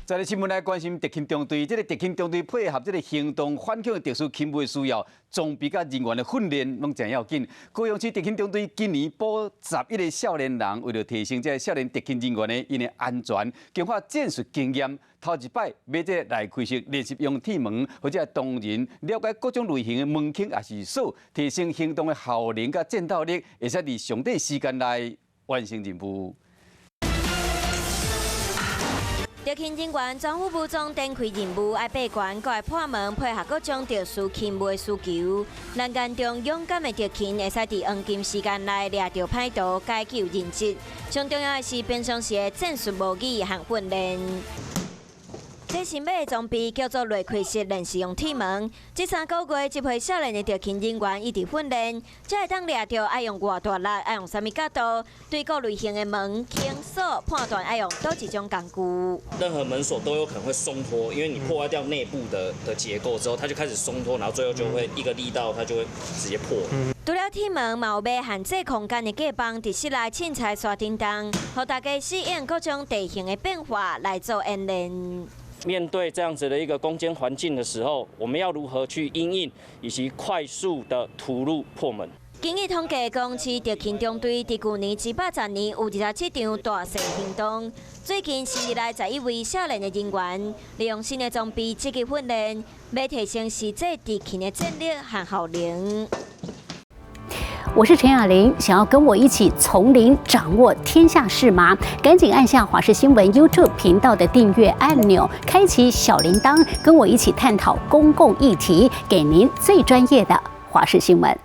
再來新聞來關心特勤中隊，這个特勤中隊配合這个行動反恐的特殊勤務的需要，裝備佮人員的訓練攏誠要緊。高雄市特勤中隊今年補11個少年人，為著提升這个少年特勤人員的𪜶的安全，強化戰術經驗。頭一擺買這個內開式練習用鐵門，予這个同仁了解各種類型的門檻抑是鎖，提升行動的效能佮戰鬥力，會使佇上短時間內完成任務。特勤人員全副武裝展開任務，愛爬懸，閣愛破門，配合各種特殊勤務的需求。咱眼中勇敢的特勤，會使佇黃金時間內掠著歹徒，解救人質。上重要的是平常時的戰術模擬和訓練。這新買的裝備叫做內開式練習用鐵門。這3個月，這批少年的特勤人員一直訓練，才會當掠著愛用偌大力，愛用啥物角度，對各類型的門、鉗、鎖判斷愛用佗一種工具。任何門鎖都有可能會鬆脫，因為你破壞掉內部的結構之後，它就開始鬆脫，然後最後就會一個力道，它就會直接破。除了鐵門，嘛有買限制空間的隔板，佇室內凊彩刷叮當，予大家適應各種地形的變化來做演練。面對這樣子的一個攻堅環境的時候，我們要如何去因應以及快速的突入破門？根據統計，高雄市特勤中隊佇舊年110年有27場大細行動。最近新入來11位少年的人員，利用新的裝備積極訓練，欲提升實際特勤的戰力和效能。我是陳雅玲，想要跟我一起從零掌握天下事嗎？趕緊按下華視新聞 YouTube 頻道的訂閱按鈕，開啟小鈴鐺，跟我一起探討公共議題，給您最專業的華視新聞。